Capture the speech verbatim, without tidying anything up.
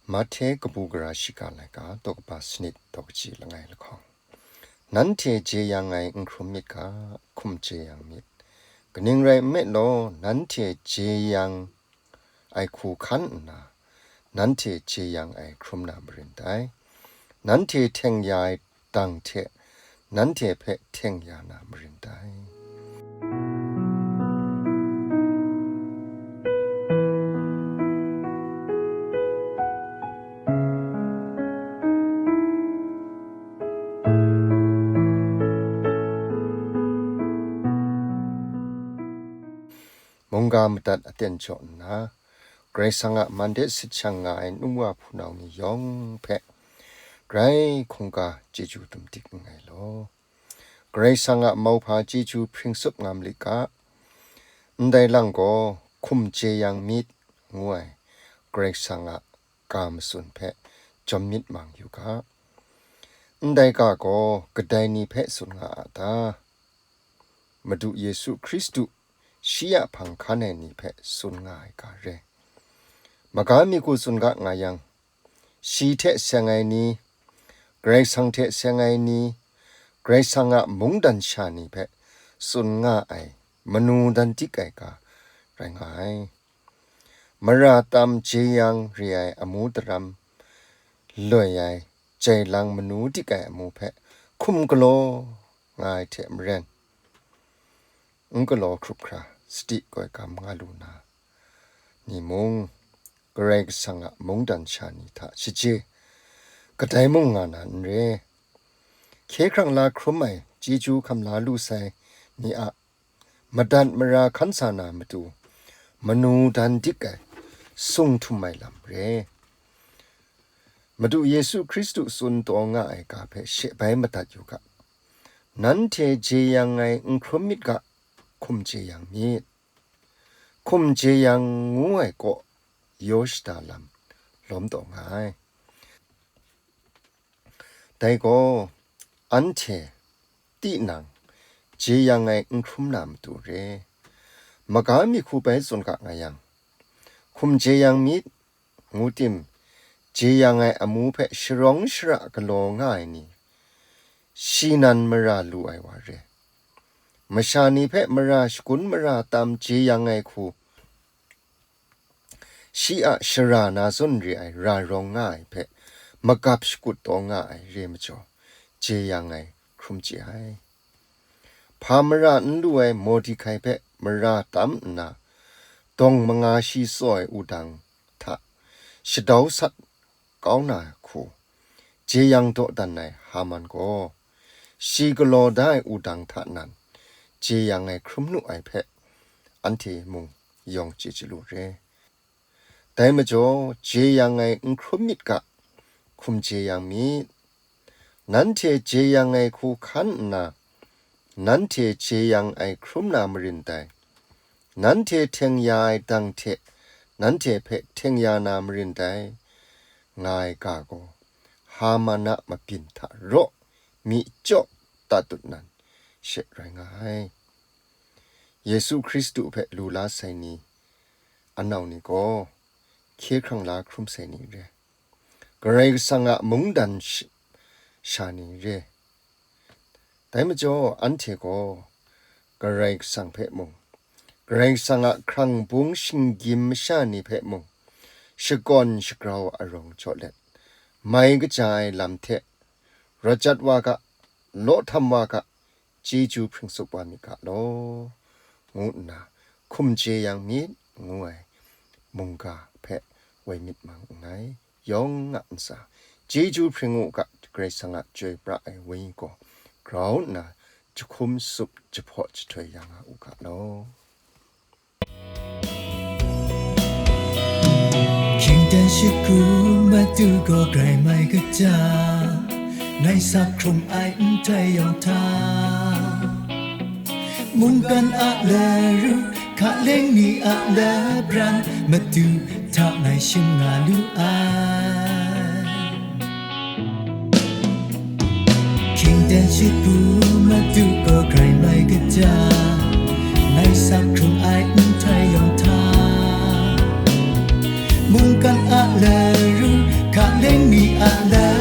Mahte kabu gara shiga laika, daw kaba sanit, daw kaji langai lahkawng. Nanhte jeyang ai n hkrum myit ga, hkum jeyang myit. Kaning rai nme law, nanhte jeyang ai hku hkan nna, nanhte jeyang ai hkrum na marin dai. Nanhte hteng ya ai dang hte, nanhte hpe hteng ya na marin dai. Mungga madat aten jaw nna, Karai Kasang a man de sit shang nga ai nu wa hpunau ni yawng hpe grai hkungga chyeju dum dik nngai law. Karai Kasang a mauhpa chyeju hpring tsup nga malit ga, ndai lang gaw hkum jeyang myit ngu ai Karai Kasang a ga matsun hpe jawm myit mang yu ga. Ndai ga gaw kadai ni hpe tsun nga a ta? Madu Yesu Hkristu shi a hpang hkan ai ni hpe tsun nga ai ga re. Maga mi hku tsun ga nga yang, shi hte seng ai ni, Karai Kasang hte seng ai ni, Karai Kasang a mungdan sha ni hpe tsun nga ai manu dan dik ai ga rai nga ai. Mara tam jeyang re ai amu daram loi ai jai lang manu dik ai amu hpe hkum galaw nga ai hte maren, n galaw hkrup hkra, sadi koi gam nga lu na ni mung, Karai Kasang a mungdan sha ni hta shaje kadai mung nga na n re. Hkye hkrang la hkrum ai chyeju hkam la lu sai ni a madat mara hkan sa na matu, manu dan dik ai sung htum ai lam re. Madu Yesu Hkristu tsun taw nga ai ga hpe she bai madat yu ga. Nanhte jeyang ai n hkrum myit ga, hkum jeyang myit. Hkum jeyang ngu ai kaw yaw shada lam lawm taw nga ai. Dai gaw, anhte tinang jeyang ai n hkrum na matu re. Maga mi hku bai tsun ga nga yang, hkum jeyang myit, ngu tim, jeyang ai amu hpe sharawng shara galaw nga ai ni, shi nan mara lu ai wa re. Masha ni hpe mara shagun mara tam jeyang ai hku, shi a shara na zawn re ai ra rawng nga ai hpe magap shakut taw nga ai re majaw, jeyang ai hkrum chye ai. Hpa mara n lu ai Mordihkai hpe mara tam nna, dawng manga shi tsaw ai wudang hta shadau sat kau na hku, jeyang dawdan ai Haman gaw, shi galaw da ai wudang hta nan jeyang ai hkrum nu ai hpe, anhte mung yawng chye chyalu re. Dai majaw, jeyang ai n hkrum myit ga, hkum jeyang myit. Nanhte jeyang ai hku hkan nna, nanhte jeyang ai hkrum na marin dai. Nanhte hteng ya ai dang hte, nanhte hpe hteng ya na marin dai, nga ai ga gaw, Haman a mabyin hta raw mi chyaw tatut nan she rai nga ai. Yesu Hkristu hpe lu la sai ni, anau ni gaw, hkye hkrang la hkrum sai ni re. Karai Kasang a mungdan sh-, sha ni re. Dai majaw, anhte gaw Karai Kasang hpe mung, Karai Kasang a hkrang bung shinggyim masha ni hpe mung, shakawn shagrau arawng jaw let, mai kaja ai lam hte, rawt jat wa ga, law htam wa ga, chyeju hpring tsup wa myit ga law, ngu nna, hkum jeyang myit, ngu ai mungga hpe woi myit mang nngai. Yawng a ntsa, chyeju hpring u ga, Karai Kasang a chyoi pra ai Wenyi gaw grau nna jahkum tsup jahpaw jahtoi ya nga u ga law. Hkying dan shut kru matu gaw grai mai kaja, ngai sa hkrung ai ndai yawng hta, mungkan a laru, hkaleng ni a labran, matu hta ngai shim nga lu ai. Hkying dan shut kru matu gaw grai mai kaja, ngai sa hkrung ai ndai yawng hta, mungkan a laru, leng mi a la.